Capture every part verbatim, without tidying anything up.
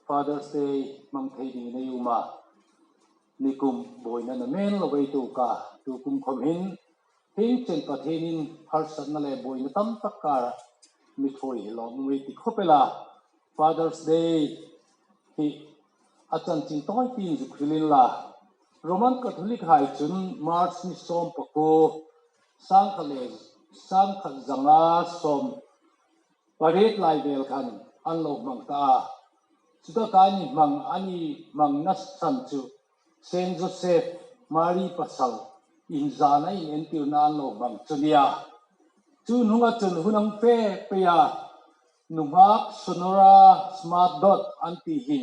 Father's Day hmang thei dingin ei um a, nikum buoina namen lo ei tuok a, tukum khom hin hieng chen Pathienin harsatna le buoina tam tak kara mi thawi hi lawm um ei ti khop el a. Father's Day hi a chanchin tawi tiin zuk hril inla, Roman Catholic hai chun March ni sawm pakuo, sangkhat le sangkhat zanga sawm pariet lai vel khan an lo hmang ta a. Chutaka an hmang, an hmangna san chu Saint Joseph, Mary pasal inzana, inentirna an lo hmang chu a nih a. Chu hnunga chun hun a hung fe pei a, nunghak Sonora Smart Dodd an ti hi,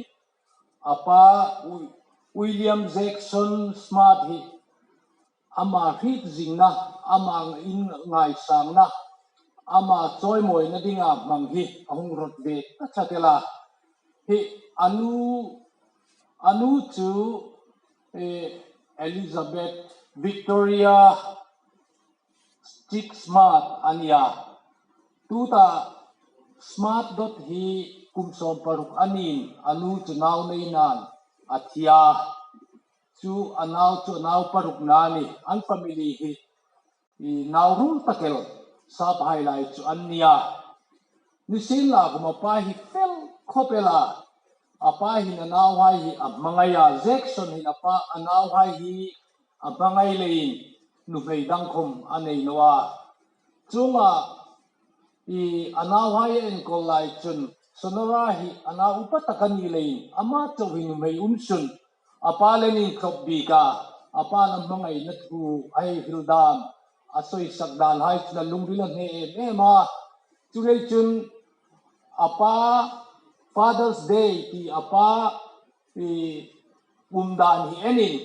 a pa U-, William Jackson Smart hi ama hriet zingna, ama in ngaisangna, ama chawimawina dinga hmang hi a hung rawt ve ta tlat el a. Hi a nu, a nu chu, eh, Elizabeth Victoria Chick Smart a nih a. Tuta Smart Dodd hi kum sawm paruk a niin, a nu chu nau nei nan a thi a. Chu a nau chu a nau parukna a nih. An family hi i nau ruol tak el, sap hai lai chu an nih a. Nisienlakhom a pa hi fel khop el a. A pa hin a nauhai hi a hmangai a, Jackson hin a pa, a nauhai hi a hmangai leiin nuhmei dang khom a nei naw a. Chuonga i a nauhai a enkawl lai chun Sonora hi a nau upa tak a ni leiin ama chau hi nuhmei um sun a pa le an inkhop bik a, a pa'n a hmangaina thu a hei hril dan, a sawisak dan hai chun a lungril a hne em em a. Chuleiin chun a pa Father's Day ti a pa i um dan hi enin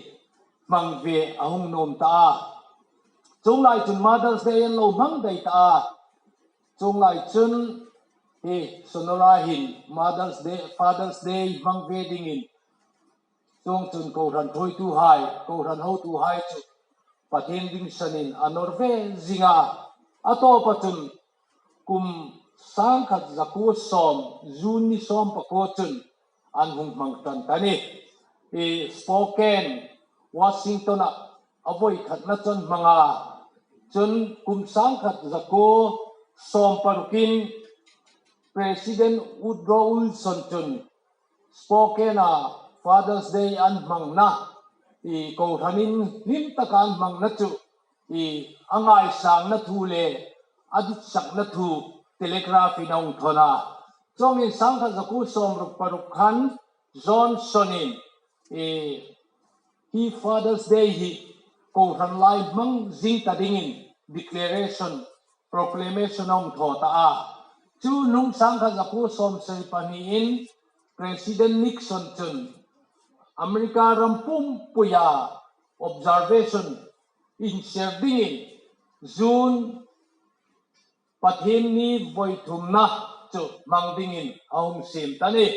hmang ve a hung nuom ta a. Chuong lai chun Mother's Day an lo hmang dai ta a. Chuong lai chun hi Sonora hin Mother's Day, Father's Day hmang ve dingin chuong chun kohran thuoituhai, kohran hotuhai chu Pathien dingsanin a nawr ve zing a. A tawpa chun kum sangkhat zakuo sawm, June ni sawm pakuo chun an hung hmang ṭan ta a nih. I Spokane, Washington-a a voi khatna chun hmang a. Chun kum sangkhat zakuo sawm parukin President Woodrow Wilson chun Spokane-a Father's Day an hmangna i kohranin hlim taka an hmangna chu i a ngaisangna thu le a ditsakna thu telegraph-in a hung thawn a. Chuongin sangkhat zakuo sawmruk paruk khan Johnson-in i hi Father's Day hi kohran lai hmang zing ta dingin declaration, proclamation a hung thaw ta a. Chu hnung sangkhat zakuo sawmsari pahniin President Nixon chun America ram pumpuia observation inser dingin June Pathienni voi thumna chu hmang dingin a hung siem ta a nih.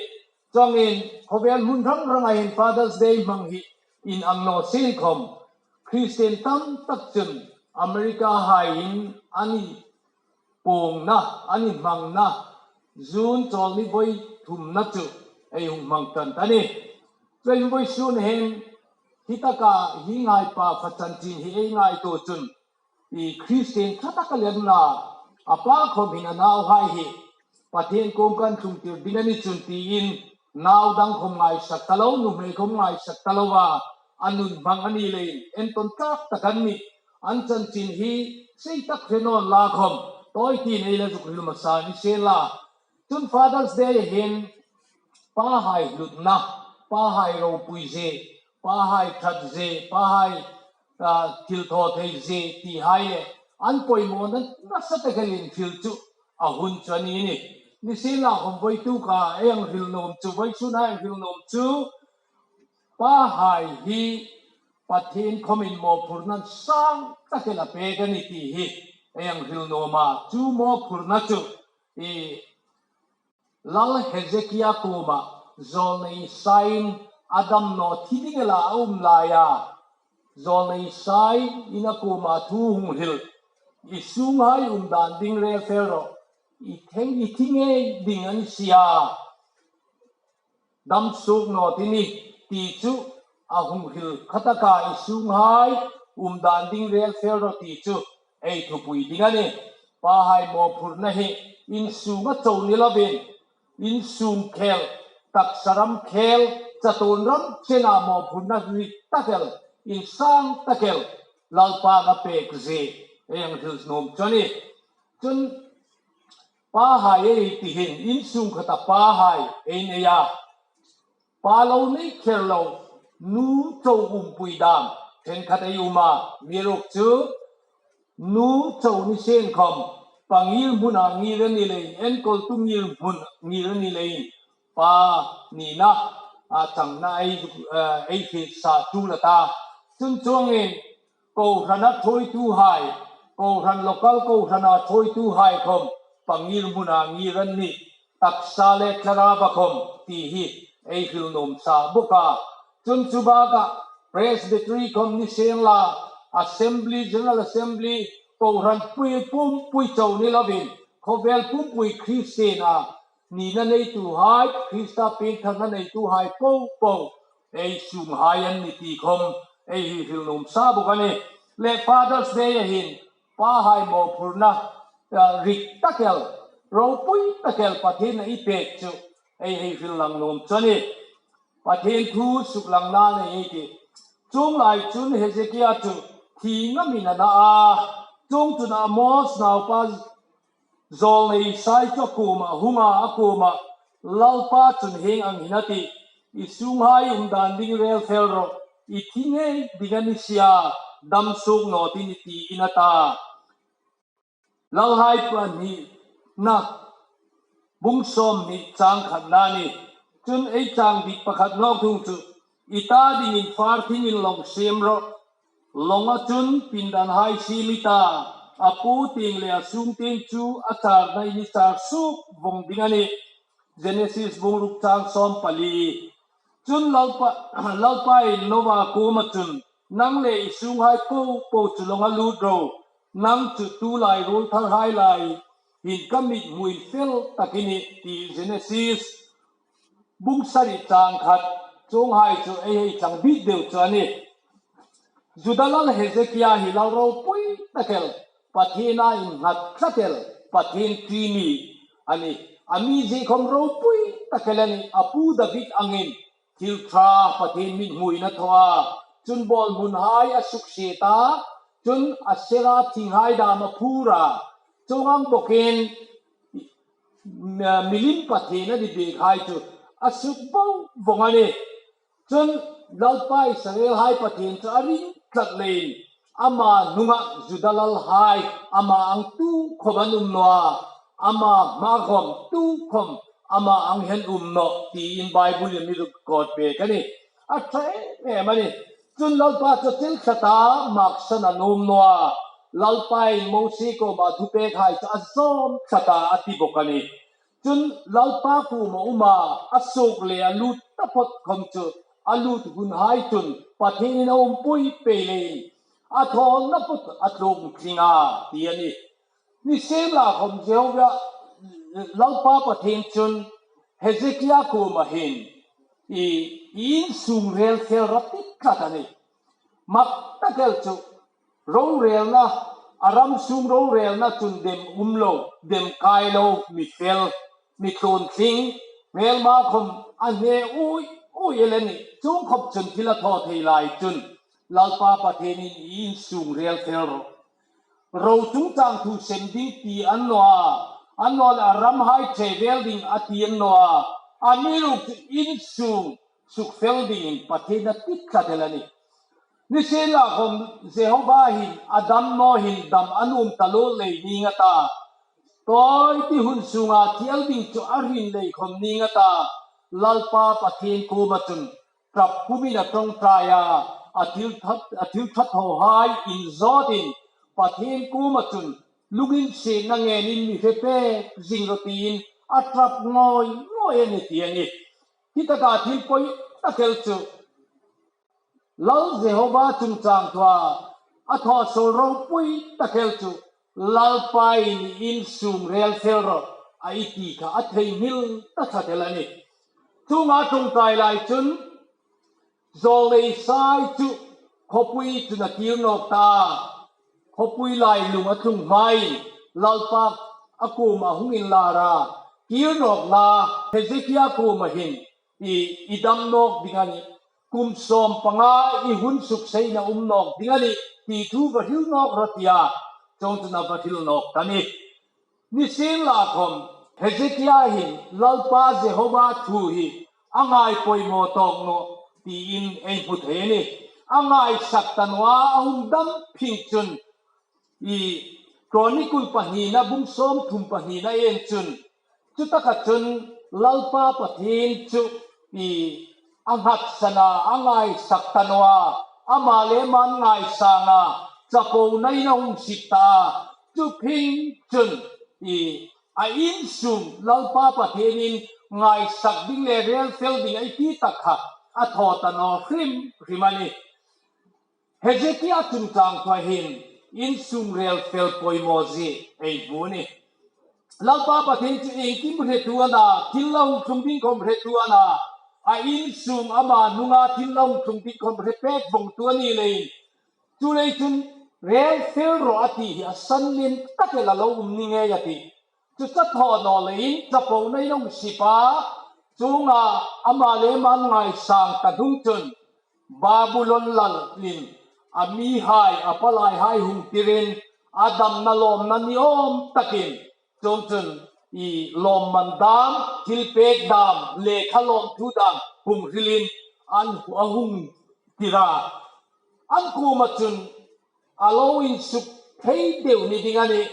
Chuongin khawvel hmun hrang hranga hin Father's Day hmang hi inang naw sien khom, Christian tam tak chun America haiin an puongna, an hmangna June chawlni voi thumna chu ei hung hmang ṭan ta a nih. Chuleiin vawisun hin hi taka hi ngaipa fa chanchin hi ei ngaituo chun i Christian ṭha taka lenna, a pa khom hin a nauhai hi Pathien kuom kan tlungtir ding a ni chun tiin nau dang khom ngaisak ta lo, nuhmei khom ngaisak ta lo a, a nun hmang a ni leiin entawn tlak tak an nih. An chanchin hi sei tak hre naw inla khom tawi tiin ei la zuk hril hmasa ni sien la. Chun Father's Day hin pahai hlutna, pahai ropui zie, pahai ṭhat zie, pahai, ah, thil thaw thei zie ti hai le an poimawna nasa tak elin hril chu a hun chu a ni a nih. Nisienlakhom vawituk a ei hang hril nuom chu, vawisun a ei hang hril nuom chu pahai hi Pathien khomin mawphurna sang tak el a pek a nih ti hi ei hang hril nuom a. Chu mawphurna chu i Lal Hezekia kuoma zawlnei Isaiin a dam naw thi ding ela a um laia, zawlnei Isaiin a kuoma thu hung hril, i sunghai umdan ding rel fel rawh, i theng, i thi ngei ding a ni si a. dam suok naw ti ni ti chu a hung hril kha taka i sunghai umdan ding rel fel rawh ti chu ei thupui ding a nih. Pahai mawphurna hi insunga chau ni lovin, insung khel, taksa ram khel, chatuon ram chena mawphurna rik tak el, insang tak el Lalpan a pek zie ei hang hril nuom chu a nih. Chun pahai ei ti hin insung khata pahai ei nei a, pa lo nei kher lo, nu chau umpui dam ṭhenkhat ei um a, amiruokchu nu chau ni sien khom pa ngirhmuna ngir a ni leiin, enkawltu ngirhmuna ngir a ni leiin pa nina a changna ei, eh, ei hriet sa tul a ta. Chun chuongin kohrana ṭhuoituhai, kohran local kohrana ṭhuoituhai khom pa ngirhmuna ngir an nih, taksa le thlarauva khom ti hi ei hril nuom sa bawk a. Chun chu bakah Presbytery khom ni sien la, Assembly, General Assembly, kohran pui pumpui chau ni lovin, khawvel pumpui Kristien a nina neituhai, Krista piengtharna neituhai popo ei sunghai an nih ti khom ei hi hril nuom sa bawk a nih. Le Father's Day-a hin pahai mawphurna, eh, rik tak el, ropui tak el Pathienin a pek chu ei hei hril lang nuom chu a nih. Pathien thu suklang la nei ei tih. Chuong lai chun Hezekia chu thi ngamin a na a. Chuongchun Amos naupa zawlnei Isai chu a kuomah a hung a, a kuomah, Lalpa chun hieng ang hin a tih, i sunghai umdan ding rel fel rawh, i thi ngei ding a ni si a, dam suok naw ti ni tiin a ta. Lalhai Pahnina, bung sawmhni chang khatna a nih. Chun ei chang dik pakhat nawk thung chu, i ta dingin far thingin lawng siem rawh. Lawnga chun pindanhai siem i ta, a puo tieng le a sung tieng chu a charna in i char suok vawng ding a nih. Genesis bung ruk chang sawm pali. Chun Lalpa, Lalpain Noa kuoma chun, nang le i sunghai popo chu lawnga lut ro, nang chu tulai ruol tharhai lai hin ka mithmuin fel tak i nih, ti Genesis bung sari chang khat. Chuonghai chu ei hei chang bik deu chu a nih. Juda lal Hezekia hi lal ropui tak el, Pathien a innghat tlat el, Pathien ṭi mi a nih. A mizie khom ropui tak el a nih. A pu David angin thil ṭha Pathien mithmuin a thaw a. Chun bawlhmunhai a suksiet a. Chun Asera thinghai dam a phur a. Chuong ang bawkin, milim pathien a ni biekhai chu a suk bo vawng a nih. Chun Lalpa Israelhai Pathien chu a ring tlat leiin ama hnunga Juda lalhai ama ang tukhom an um naw a, ama hma khom tukhom ama ang hin um naw tiin Bible-in a mi record pek a nih. A ṭha em em a nih. Chun Lalpa chu a chel tlat a, maksan a nuom naw a. Lalpain Mosie kuoma thupekhai chu a zawm tlat a, a ti bawk a nih. Chun Lalpa kuoma um a, a suok le a lut taphot khom chu a lut hunhai chun Pathienin a umpui pei leiin a thawna phot a tlung tling a, ti a nih. Nisienla khom Jehovah Lalpa Pathien chun Hezekia kuoma hin i, i insung rel fel rawh ti tlat a nih. Mak tak el chu rorelna, a ram sung rorelna chun dem um lo, dem kai lo, mi fel, mi tluontling, hmelma khom a hne ui ui el a nih. Chuong khop chun thil a thaw thei lai chun Lalpa Pathienin i insung rel fel rawh. Ro chungchang thu sem ding ti a ni naw a, a ni naw leh a ramhai ṭhe vel ding a ti a ni naw a, amiruokchu insung sukfel dingin Pathienin a ti tlat el a nih. Nisienla khom Jehovah hin a dam naw hin dam a nuom ta lo lei ning a ta. Tawi ti hun sunga thiel ding chu a hrin lei khom ning a ta. Lalpa Pathien kuoma chun ṭap pumin a ṭawngṭai a, a thil ṭha, a thil ṭha thawhai inzawtin Pathien kuoma chun lunginsietna ngenin mi hre pek zing rawh tiin a ṭap ngawi ngawi a nih ti a nih. Hi taka thil pawi tak el chu Lal Jehovah chungchang thua a thaw suol ropui tak el chu Lalpain insung rel fel rawh a ti kha a theinghil ta tlat el a nih. Chuonga ṭawngṭai lai chun zawlnei Isai chu khawpui chun a kir nawk ta a, khawpui lailung a tlung hmain Lalpa a kuoma hung inlar a, kir nawk la, Hezekia kuoma hin i, i dam nawk ding a nih, kum sawm panga i hun sukseina um nawk ding a nih ti thu va hril nawk rawh, tia. Chuongchun a va hril nawk ta a nih. Nisienlakhawm, Hezekia hin Lalpa Jehova thu hi a ngai poimaw tawk nawh tiin ei hmu thei a nih. A ngaisak ta naw a, a hung dam phing chun, i Chronicle pahnina bung sawmthum pahnina en chun, chutaka chun Lalpa Pathien chu i a nghatsan a, a ngaisak ta naw a, ama le ama an ngaisang a, chaponain a hung sip ta a. Chu phing chun i a insung Lalpa Pathienin ngaisak ding le rel fel ding a ti tak kha a thaw ta naw hrim hrim a nih. Hezekia chungchang thua hin insung rel fel poimaw zie ei hmu a nih. Lalpa Pathien chu iengkim hretu a na, thil la hung tlung ding khawm hretu a na, a insung ama hnunga thil la hung tlung ding khawm hre pek vawngtu a ni leiin, chuleiin chun rel fel rawh a ti hi a san lien tak el a lo um ni ngei a tih. Chu chu a thaw naw leiin chaponain a hung sip a, chuonga ama le ama an ngaisang ta hnung chun Babulon lalin a mihai, a palaihai hung tirin a damna lawmna ni awm takin, chuongchun i lawmman dam, thilpek dam, lekha lawmthu dam hung hrilin an, a hung tir a. An kuoma chun a lo insuk thei deu ni ding a nih.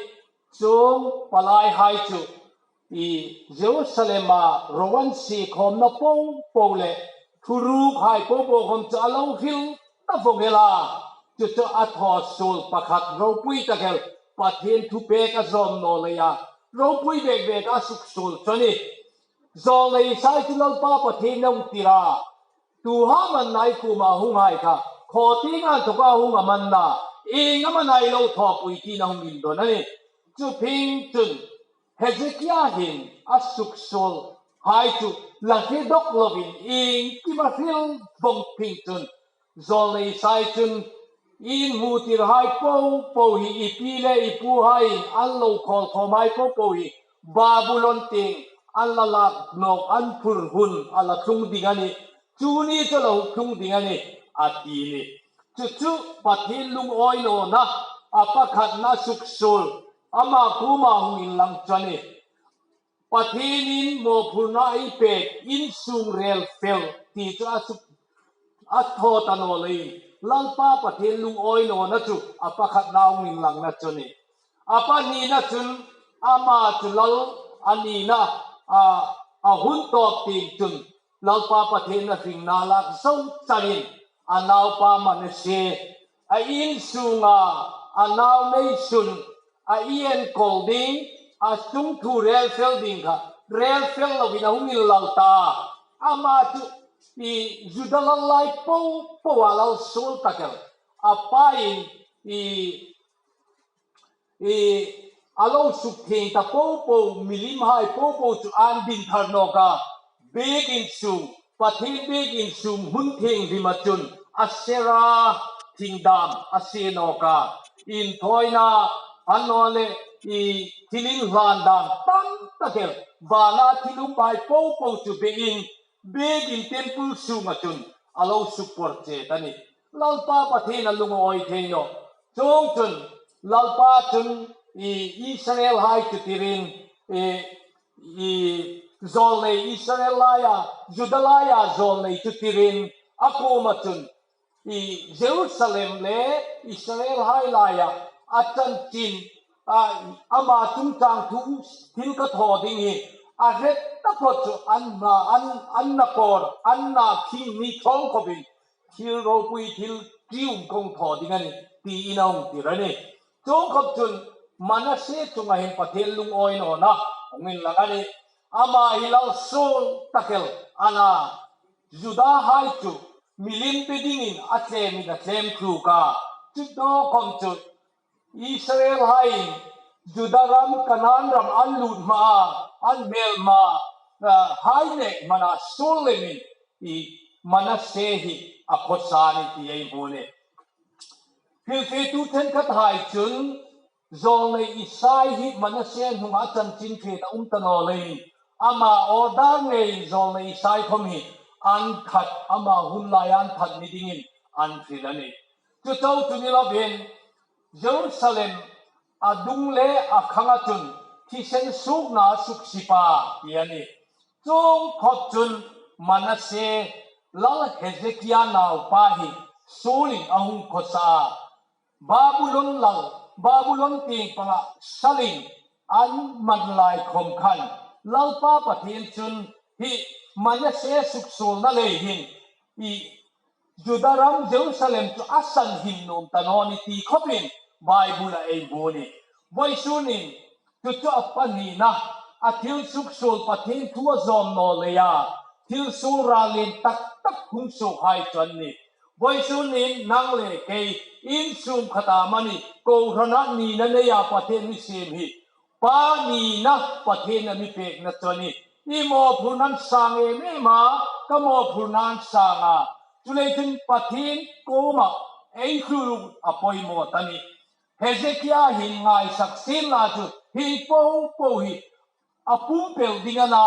Chuong palaihai chu i Jerusalema ro an sie khawmna popo le thurukhai popo khawm chu a lo hril ta vawng el a. Chu chu a thaw suol pakhat ropui tak el, Pathien thupek a zawm naw leia ropui bek bek a suksuol chu a nih. Zawlnei Isai chu Lalpa Pathienin a hung tir a, tu ham an nai kuoma hung hai kha, khaw tienga inthawka hung am an na, ieng am a nai lo thawpui tiin a hung indawn a nih. Chu phing chun Hezekia hin a suksuolhai chu la hre dawk lovin iengkim a hril vawng phing chun, zawlnei Isai chun, i hmu tirhai popo hi i pi le i puhai an lo khawl khawmhai popo hi Babulon tieng an la lak nawk, an phur hun a la tlung ding a nih. Chu ni chu a lo tlung ding a nih, a ti a nih. Chu chu Pathien lungawi nawna a pakhatna suksuol, ama kuoma hung inlang chu a nih. Pathienin mawphurna ei pek, insung rel fel ti chu a suk, a thaw ta naw leiin Lalpa Pathien lungawi nawna chu a pakhatna hung inlangna chu a nih. A pahnina chun ama chu lal a nina, a, a hun tawp tieng chun Lalpa Pathienin a hringna a lak zo chanin a naupa Manasse, a insunga a nau neisun, a enkawl ding, a chungthu rel fel ding kha rel fel lovin a hung inlal ta. Ama chu i Juda lal lai popo a lal suol tak el, a pain i, i a lo sukthieng ta popo, milimhai popo chu an ding thar nawk a, biekin sung, Pathien biekin sung hmun thienghlima chun Asera thing dam a sie nawk a, inthawina a naw le i thil inhlan dam tam tak el, vana thil umhai popo chu biekin, biekin temple sunga chun a lo sukpawrche ta a nih. Lalpa Pathien a lungawi thei nawh. Chuongchun Lalpa chun i Israelhai chu tirin, i, i zawlnei Israel laia, Juda laia zawlnei chu tirin a kuoma chun i Jerusalem le Israelhai laia a chanchin, a, ama chungchang thu thil ka thaw ding hi a hre taphawt chu an na, an, an na kawr, an na khing ni thawng khawpin thil ropui, thil ṭium kong thaw ding a nih, tiin a hung tir a nih. Chuong khawp chun Manasse chunga hin Pathien lungawi nawna hung inlang a nih. Ama hi lal suol tak el a na, Judahai chu milim be dingin a tlemin a tlem tluk a. Chu naw khawm chu Israelhaiin Juda ram, Kanaan ram an lut hmaa, an hmel hmaa, ah, hai nek hmana suol lemin i Manasse hi a khawsa a nih ti ei hmu a nih. Hrilfietu ṭhenkhathai chun zawlnei Isai hi Manasse hnunga chanchin hriet a um ta naw leiin ama order ngeiin zawlnei Isai khawm hi an that, ama hun lai an that ni dingin an hril a nih. Chu chau chu ni lovin Jerusalem a dung le a khanga chun thisen suokna a suksip a ti a nih. Chuong khawp chun Manasse lal Hezekia naupa hi suolin a hung khawsa a. Babulon lal, Babulon tieng panga salin an man lai khawm khan Lalpa Pathien chun hi Manasse suksuolna lei hin i Juda ram Jerusalem chu a sanhim nuom ta naw ni ti khawpin Bible-a ei hmu a nih. Vawisun hin chu chu a pahnina, a thil suksuol Pathien thu a zawm naw leia thil suol ra lien tak tak hung suokhai chu an nih. Vawisun hin nang le kei insum khata amanih kohrana nina neia Pathien mi siem hi Pa nina Pathien a mi pekna chu a nih. I mawphurna an sang em em a, ka mawphurna an sang a. Chuleiin Pathien kuoma ei hlu a poimaw ta a nih. Hezekia hin ngaisak sien la chu hi po po hi a pumpel ding a na,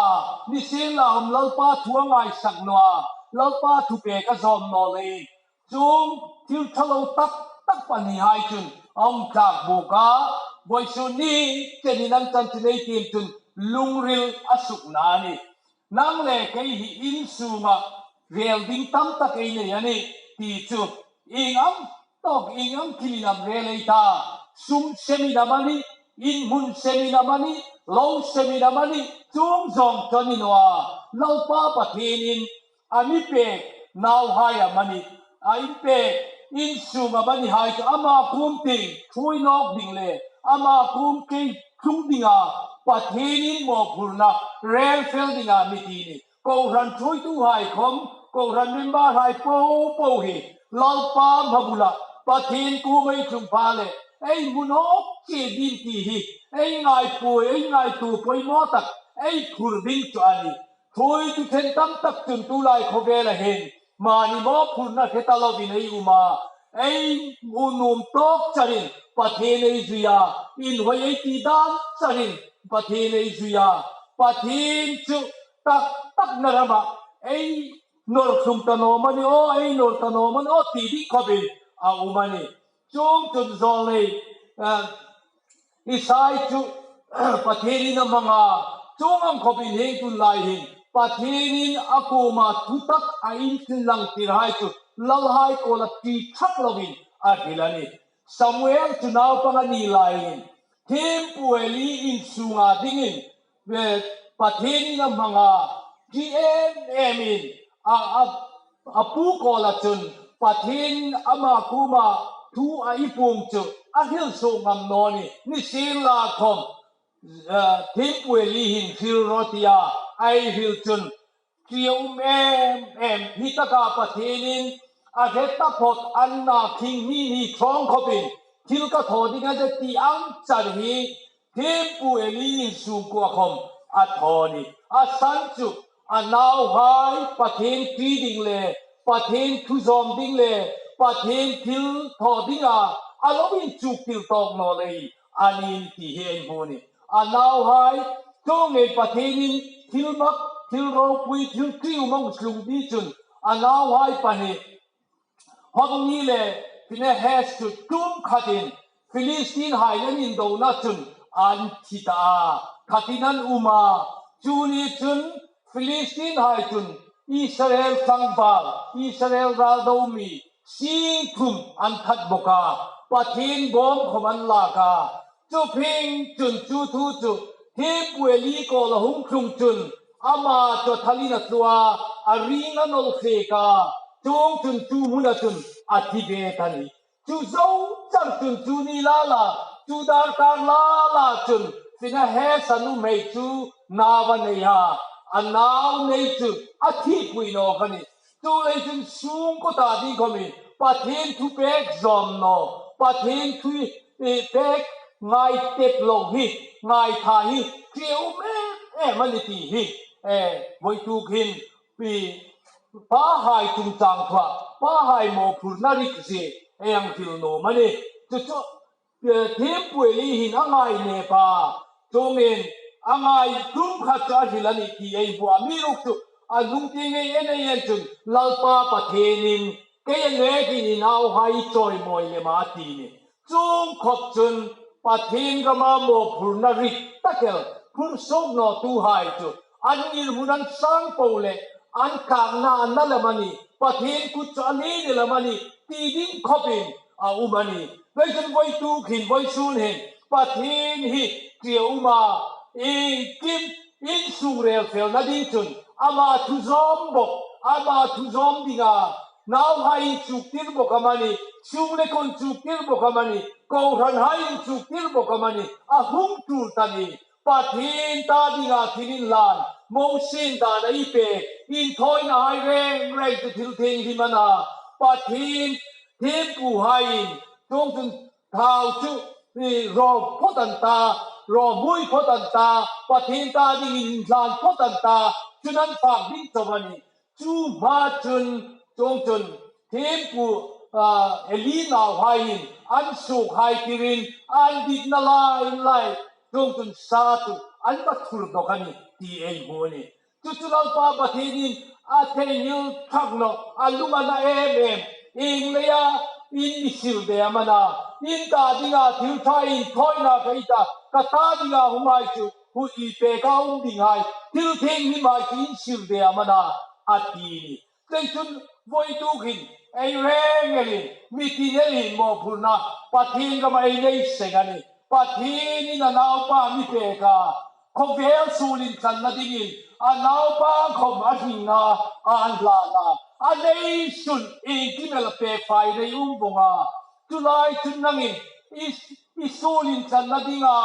ni sien la um Lalpa thu a ngaisak naw a, Lalpa thupek a zawm naw leiin chuong thil ṭha lo tak tak pahnihai chun a hung tlak bawk a. Vawisun ni chenin an chanchin ei tiem chun lungril a sukna a nih. Nang le kei hi insunga rel ding tam tak ei nei a nih ti chu ieng am tawk, ieng am thilin am rel ei ta? Sum semin amanih, in hmun semin amanih, lo semin amanih, chuong zawng chu a ni naw a. Lalpa Pathienin a mi pek nauhai amanih, a inpek insum amanihai chu ama kuom tieng ṭhuoi nawk ding le ama kuom kei tlung dinga Pathienin mawphurna rel fel dinga mi ti a nih. Kohran ṭhuoituhai khawm, kohran memberhai po po hi Lalpa hmabula Pathien kuoma ei tlung pha le ei hmu nawk chie ding ti hi ei ngaituo, ei ngaituo poimaw tak ei phur ding chu a nih. Ṭhuoitu ṭhen tam tak chun tulai khawvela hin mani mawphurna hre ta lovin ei um a, ei hmu nuom tawk charin Pathien ei zui a, inhawi ei ti dan charin Pathien ei zui a, Pathien chu tak takna rama ei nawr tlung ta naw am a ni aw, ei nawr ta naw am a ni aw ti ding khawpin a um a nih. Chuong chun zawlnei, eh, Isai chu Pathienin a hmang a, chuong ang khawpin hieng tunlai hin Pathienin a kuoma thutak a inlangtirhai chu lalhai kuoma ṭi ṭhak lovin a hril a nih. Samuel chu naupang a ni laiin thiempu Eli insunga dingin, eh, Pathienin a hmang a, ṭi em emin a, a, a pu kuoma chun Pathien ama kuoma thu a inpuong chu a hril suok ngam naw a nih. Ni sien la khawm, eh, thiempu Eli hin hril rawh tia ei hril chun ṭi a um em em. Hi taka Pathienin a hre taphawt an na khing hni hni ṭhawng khawpin thil ka thaw ding a nih ti ang char hi thiempu Eli insung kuoma khawm a thaw a nih. A san chu a nauhai Pathien ṭi ding le Pathien thu zawm ding le Pathien thil thaw dinga a lo inchuk til tawk naw lei a nih ti hi ei hmu a nih. A nauhai chuong nge Pathienin thil mak, thil ropui, thil ṭium a hung tlung ding chun a nauhai pahni Hofni le Phinehas chu ṭum khatin Philistinhai le indona chun an thi ta a, khatin an um a. Chu ni chun Philistinhai chun Israel tlangval, Israel raldo mi sing thum an that bawk a, Pathien bawm khawm an lak a. Chu phing chun chu thu chu thiempu Eli kuoma hung tlung chun ama chu a thalin a tlu a, a ring a nawl fek a, chuong chun chu hmuna chun a thi ve ta a nih. Chu zo char chun chu ni la la, chu darkar la la chun Phinehas a nuhmei chu nau a nei a, a nau nei chu a thipui nawk a nih. Chuleiin chun sungkuo ta ding khawmin Pathien thupek zawm naw, Pathien thu, eh, pek ngai tep lo hi, ngai tha hi ṭi a um em em a nih ti hi eh, voituk hin, pi, pahai chungchang thua, pahai mawphurna rik zie, eh, ei hril nuom a nih. Chu chu, eh, thiempu Eli hin a ngainep a, chuongin a ngai tum khat chu a hril a nih ti ei hmu a. Amiruokchu, a hnung tieng ei en ei en chun, Lalpa Pathienin kei a nekin i nauhai i chawimawi lem a ti nih. Chuong khawp chun Pathien rama mawphurna rik tak el phur suok nawtuhai chu an ngirhmun an sang po le an tlangna an na lem a nih, Pathien kut chu a ni lem a nih ti ding khawpin a um a nih. Vawisun voituk hin, vawisun hin Pathien hi ṭium a, iengkim insung rel felna ding chun ama thu zawm bawk, ama thu zawm dinga, nauhai inchuktir bawk amanih, sung le kuo inchuktir bawk amanih, kohranhai inchuktir bawk amanih, a hung tul ta nih. Pathien ta dinga thil inhlan, Mosie dana ei pek, inthawinahai reng reng chu thil thienghlim a na, Pathien thiempuhaiin, chuongchun thau chu, i, raw phawt an ta, raw hmui phawt an ta, Pathien ta dingin inhlan phawt an ta, chun an fak ding chau a nih. Chu hma chun, chuongchun, thiempu, a, Eli nauhaiin an suokhai tirin, an ditna lai lai, chuongchun sa chu an va thur dawk a nih ti ei hmu a nih. Chu chu Lalpa Pathienin a theinghil thak naw, a lung a na em em. Ieng leia in mi sir de am a na? In ta dinga thil ṭha inthawina ka ta, ka ta dinga humhai chu, hu i peka um dinghai, thil thienghlimhai chu in sir de am a na? A ti nih. Chuongchun voituk hin ei reng elin, mi tin elin mawphurna Pathien rama ei nei seng a nih. Pathienin a naupa mi pek a, khawvel suol inchanna dingin a naupa khawm a hringna a inhlan a, a neisun iengkim el pek fai nei um vong a. Chu lai chun nangin i, i suol inchanna dinga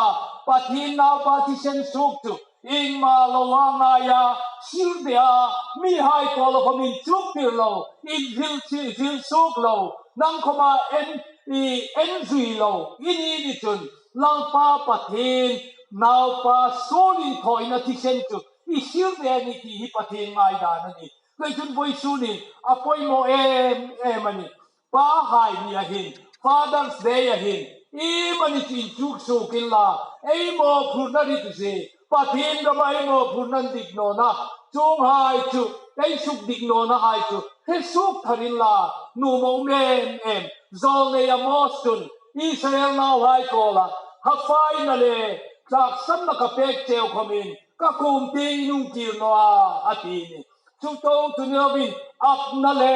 Pathien naupa thisen suok chu iengma lo a ngaia, sir de a, mihai kuoma khawm inchuktir lo, inhril si-, hril suok lo, nang khawma en, i, en zui lo i ni ni chun, Lalpa Pathien naupa suol inthawina thisen chu i sir de a nih ti hi Pathien ngaidan a nih. Vawisun, vawisun hin a poimaw em em a nih. Pahai ni a hin, Father's Day a hin, iemani chu inchuk suok inla, ei mawphurna rik zie, Pathien rama ei mawphurna indik nawna, chuonghai chu, ei sukdik nawnahai chu hre suok thar inla, nuom a um em em. Zawlnei Amos chun Israel nauhai kuoma, ha faina le tlaksamna ka pek cheu khawmin, ka kuom tieng in hung kir naw a, a ti nih. Chu chau chu ni lovin, apna le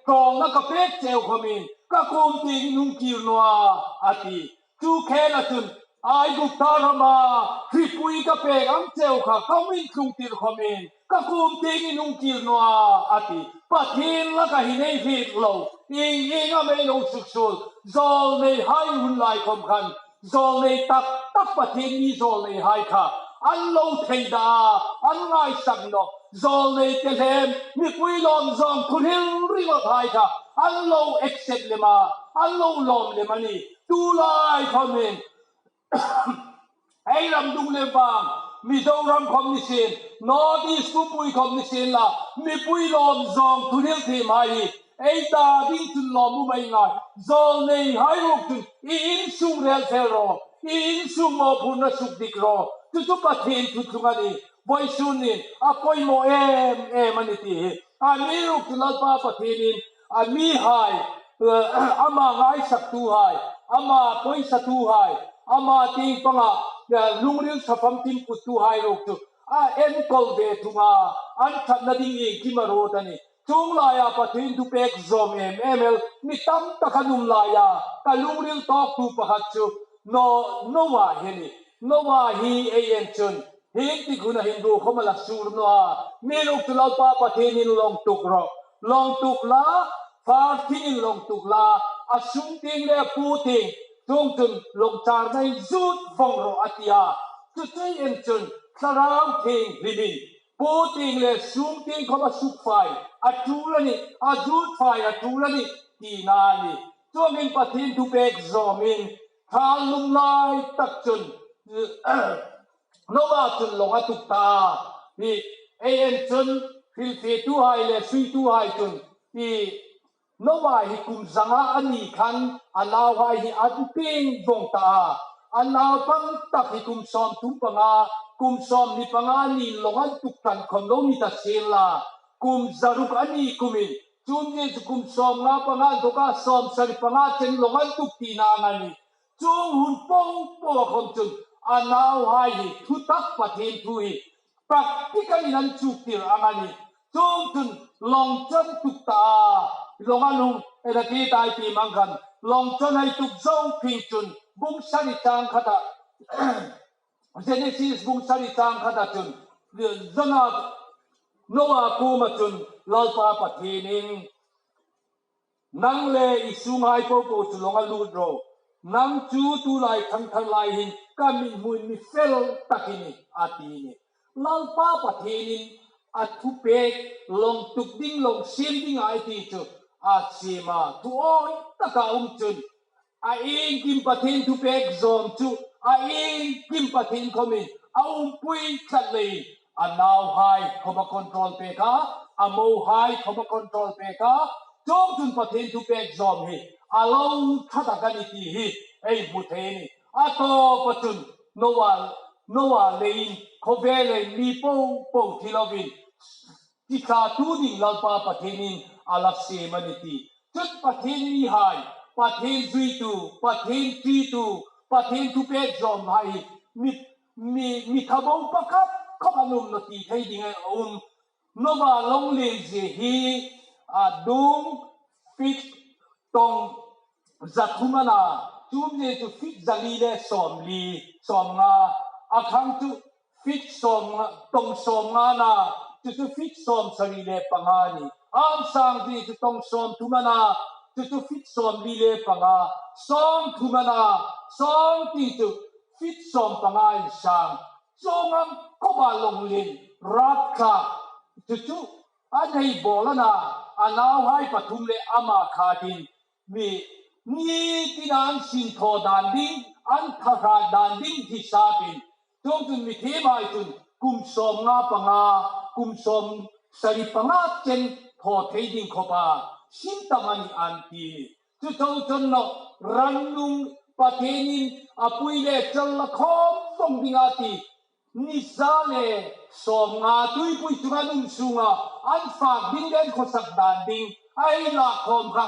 ṭawngna ka pek cheu khawmin, ka kuom tieng in hung kir naw a, a ti. Chu khela chun, Aigupta rama hripui ka pek ang cheu kha ka hung intlungtir khawmin, ka kuom tieng in hung kir naw a, a ti. Pathien laka hin ei hriet lo, ieng ieng am ei lo suksuol, zawlneihai hun lai khawm khan, zawlnei tak tak Pathien mi zawlneihai kha an lo thei da a, an ngaisak nawh. Zawlnei tehlem, mipui lawm zawng thu hril ringot hai kha an lo accept lem a, an lo lawm lem a nih. Tulai khawmin ei ram dung le vang, Mizoram khawm ni sien, North East pumpuiin khawm ni sienla, mipui lawm zawng thu hril thiemhai hi ei ta ding chun lawmum ei ngai. Zawlneihai ruok chun i insung rel fel rawh, i insung mawphurna sukdik rawh. Chu chu Pathien thu tlung a nih. Vawisun hin a poimaw em em a nih ti hi. Amiruokchu Lalpa Pathienin a mihai, eh, ama ngaisaktuhai, ama poisatuhai, ama tieng panga, eh, lungril sa famkim puttuhai ruok chu a enkawl ve thung a, an ṭhatna ding iengkim a ruot a nih. Chuong laia Pathien thupek zawm em em el mi tam tak an um laia ka lungril tawktu pakhat chu No-, Noah hi a nih. Noah hi ei en chun, hieng tik huna hin ruo khawm a la sur naw a. Amiruokchu Lalpa Pathienin lawng tuk rawh, lawng tuk la, far thingin lawng tuk la, a sung tieng le a puo tieng, chuongchun lawng charna inzut vong rawh a ti a. Chu chu ei en chun Thlarau Thienghlimin puo tieng le sung tieng khawm a suk fai a tul a nih, a zut fai a tul a nih tina a nih. Chuongin Pathien thupek zawmin, thal lum lai tak chun, Noah chun lawng a tuk ta a. Hi, Ei en chun, hrilfietuhai le suituhai chun, i Noa hi kum zanga a ni khan a nauhai hi an pieng vong ta a. A naupang tak hi kum sawmthum panga, kum sawmhni panga ni lawng an tuk tan khom lo ni ta sien la. Kum zaruk a ni kumin, chun ni chu kum sawmnga panga, doka sawmsari panga chen lawng an tuk tina a ni. Chuong hun po po khom chun a nauhai hi thutak Pathien thu hi practical-in an chuktir ang a ni. Chuong chun lawng chon tuk ta a, lawng a lung, ela ti tai ti mang khan, lawng chon hai tuk zo phing chun, bung sari chang khata, Genesis bung sari chang khata chun, Jona, Noa kuoma chun Lalpa Pathienin, "Nang le i sunghai po po chu lawng a lut ro. Nang chu tulai thangthar lai hin ka mithmuin mi fel tak i nih," a ti a nih. Lalpa Pathienin a thupek lawng tuk ding, lawng siem ding a ei ti chu a siem a, thu awi taka um chun, a iengkim Pathien thupek zawm chu, a iengkim Pathien khomin a umpui tlat leiin, a nauhai khom a control pek a, a mohai khom a control pek a, chuong chun Pathien thupek zawm hi a lo ṭha tak a ni ti hi ei hmu thei a nih. A tawpa chun Noa, Noa leiin, khawvel leiin mi po po thi lovin, ti ṭha tu ding Lalpa Pathienin a la siem a ni ti. Chun Pathien mihai, Pathien zuitu, Pathien ṭitu, Pathien thupek zawmhai hi mi, mi, mi tha bo pakhat khom an um naw ti thei ding a um. Noa lawng lienzie hi a dung fit tawng za thum a na, chu umzie chu fit za li le sawmli, sawmnga, a khang chu fit sawmnga, tawng sawmnga a na, chu chu fit sawmsari le panga a nih. A insang ti chu tawng sawmthum a na, chu chu fit sawmli le panga, sawmthum a na, sawmli chu fit sawmpanga insang. Chuong ang khoma lawng lien, rapture, chu chu a nei bawl a na, a nauhai pathum le ama khatin, mi, ni tina an sinthaw dan ding, an thahrât dan ding hi sapin, chuong chun mithiemhai chun kum sawmnga panga, kum sawmsari panga chen thaw thei ding khawpa sin tam a nih an ti. Chu chau chun naw, rannung Pathienin a pui le chal la khawm vong ding a ti. Ni za le sawmnga tuipui chunga an um sunga an fak ding le an khawsak dan ding a ei la khawm kha,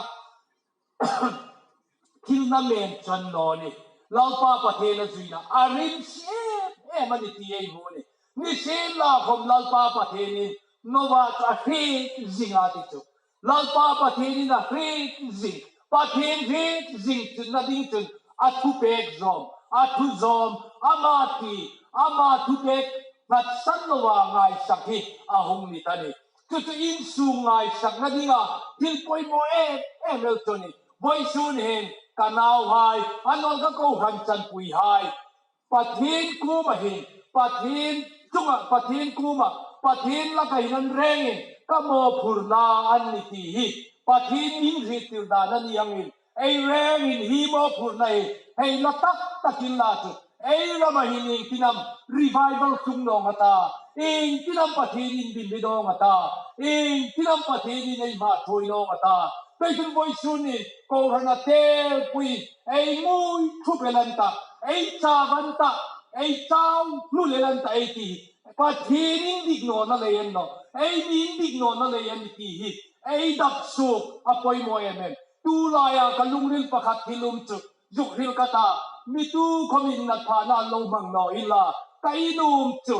thil namen chang naw ni. Lalpa Pathien a zuina a rimsi em em a ni ti ei hmu a nih. Nisienlakhawm Lalpa Pathienin Noa chu a hriet zing a ti chu. Lalpa Pathienin a hriet zing. Pathien hriet zing chunna ding chun a thupek zawm, a thu zawm, ama ti, ama thupek nghatsan loa ngaisak hi a hung ni ta a nih. Chu chu insung ngaisakna dinga thil poimaw em em el chu a nih. Vawisun hin ka nauhai, a nawleh ka kohran chanpuihai, Pathien kuoma hin, Pathien chunga, Pathien kuoma, Pathien laka hin an rengin ka mawphurna an ni ti hi Pathien inhriettir dan a ni angin, ei rengin hi mawphurna hi hei la tak takin la chu, ei rama hin iengtin am revival tlung naw nga ta, iengtin am Pathienin bimbi naw nga ta, iengtin am Pathienin ei hma thuoi naw nga ta. Pei chun vawisun hin kohrana te pui, ei ngui thup el an ta, ei chau an ta, ei chau hlu lel an ta ei ti. Pathien indik nawna lei an naw, ei mi indik nawna lei an ti hi ei dap suok a poimaw em em. Tulaia ka lungril pakhat hi lum chu, zuk hril ka ta, mi tukhawmin natphana lo hmang naw inla, ka in um chu,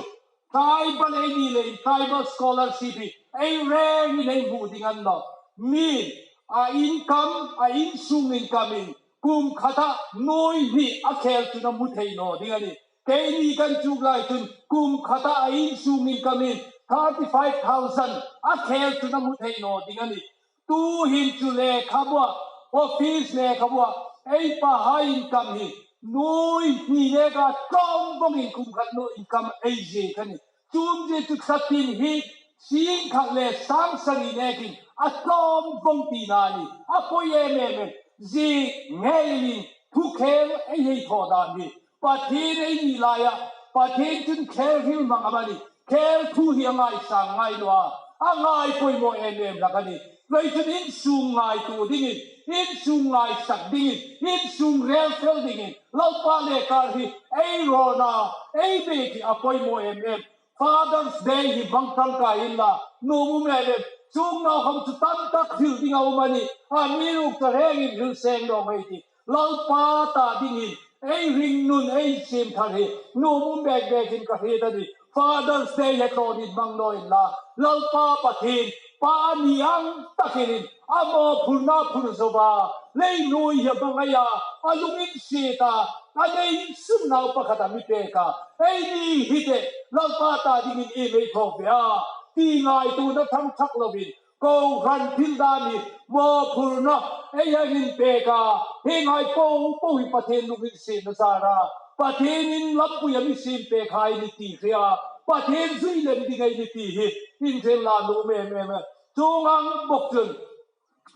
tribal ei ni leiin, tribal scholarship hi ei rengin ei hmu ding a ni naw. Mi, a income, a insung income-in kum khata nuoi hni a khel chun a hmu thei naw ding a nih. Keini kan chuk lai chun kum khata a insung income-in thirty five thousand a khel chun a hmu thei naw ding a nih. Tuhin chu lekhabua, office lekhabua, ei pahai income hi nuoi hni neka tlawm vongin kum khat nuoi income ei ziek a nih. Chu umzie chu thla tin hi sing khat le sang sari nekin a tlawm vong tina a nih. A poi em em em. Ziek ngeiin thu khel ei hei thaw dan hi Pathien ei ni laia, Pathien chun khel hril hmang am a nih? Khêl thu hi a ngaisang ngai naw a, a ngai poimaw em em hlak a nih. Vawisun insung ngaituo dingin, insung ngaisak dingin, insung rêlfel dingin Lalpa le kar hi ei rawn a, ei bêk hi a poimaw em em. Father's Day hi hmang tangka inla, nuom um em em. Chuong nau khawm chu tam tak hril ding a um a nih. Amiruokchu rêngin hril seng naw ei tih. Lalpa ta dingin ei ringnun ei siem thar hi nuom um bek bekin ka hriet a nih. Father's Day hi tawnin hmang naw inla, Lalpa Pathien, pa a ni ang takin a mawphurna phur zo a, lei nuoi hi a hmangai a, a lunginsiet a, a nei sun nau pakhat a mi pêk a. Eini hi te, Lalpa ta dingin iem ei thaw ve a, ti ngaituona thang thak lovin, kohran thil dâm hi mawphurna ei hang inpêk a, hienghai po po hi Pathien lunginsietna zâra, Pathienin lampui a mi siem pêkhai a nih ti hre a, Pathien zui lem ding ei nih ti hi inhriet la nuom em em a. Chuong ang bawk chun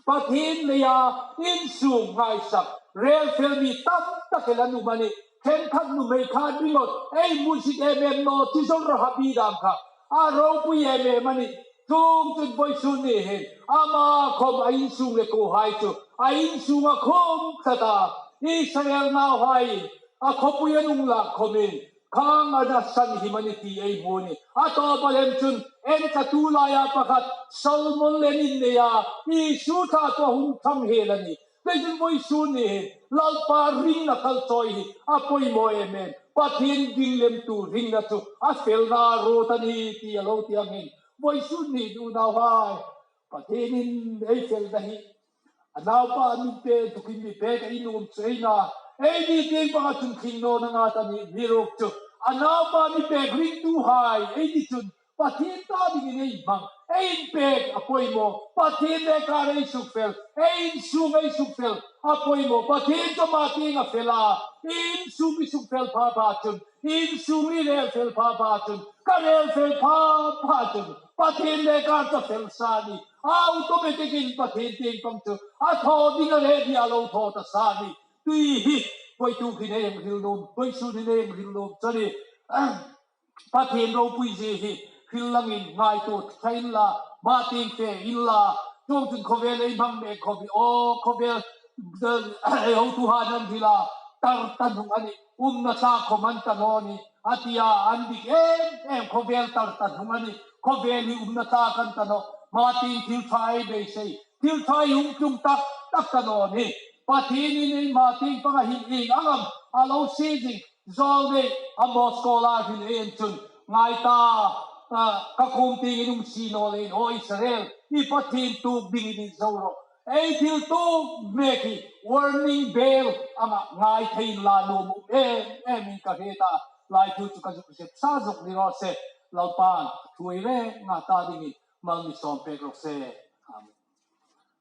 Pathien leia insung ngaisak, rêlfel mi tam tak el an um a nih. Ṭhenkhat nuhmei kha ringawt, ei hmu zing em em naw ti zo raw a, a bi dam kha a ropui em em a nih. Chuongchun vawisun ni hin ama khawm a insung le kohai chu a insunga khum tlat a, Israel nauhai a khawpui an hung lak khawmin khang a nasan him a nih ti ei hmu a nih. A tawpa lem chun en ka tu laia pakhat Solomon le an inneia Isu ṭha chu a hung ṭhang hel a nih. Vawisun vawisun ni hin Lalpa ringna kalchawi hi a poimaw em em. Pathien ding lemtu ringna chu a felna ruot a nih ti a lo ti ang hin, vawisun ni unauhai, Pathienin ei felna hi a naupa a mi pêk tukin mi pêk a nuom chu ei na. Eini tieng panga chun tling nawna nga ta nih, amiruokchu a naupa mi pêk ringtuhai ei ni chun Pathien ta dingin ei hmang, ei inpêk a poimaw. Pathien le kar ei sukfel, ei insung ei sukfel a poimaw. Pathien chu ama tieng a fel a, insung i sukfel pha pha chun, insung i rêlfel pha pha chun, ka rêlfel pha pha chun Pathien le kar chu a fel sa a nih. Automatic-in Pathien tieng pang chu a thaw ding a le ni a lo thaw ta sa a nih. Tuhin hi, vawituk hin ei hang hril nuom, vawisun hin ei hang hril nuom chu a nih. Pathien ropui zie hi hril langin ngaituo ṭha inla, ama tieng fe inla, chuongchun khawvel ei hmang mek khawm hi, aw, khawvel, eh, ei hotuhai an hril a, tar ta hnung a nih, umna tlak khawm an ta naw nih, a tia, an dik em em, khawvel tar ta hnung a nih, khawvel hi umna tlak an ta nawh, ama tieng thil ṭha ei beisei, thil ṭha ei hung tlung tak tak ta naw nih. Pathienin ei ama tieng panga hin ieng ang am a lo sie zing, Zawlnei Amos Kawla hin ei en chun, ngai ta, a, ka kuom tieng in um si naw leiin, aw Israel, i Pathien tuok ding i ni zo rawh. Ei thil tuok mek hi warning bell anga ngai thei inla nuom um em em in ka hriet a, lai thu chu ka zuk zep sa zuk ni raw se, Lalpan thu ei renga ta dingin mal mi sawm pek raw se. Amen.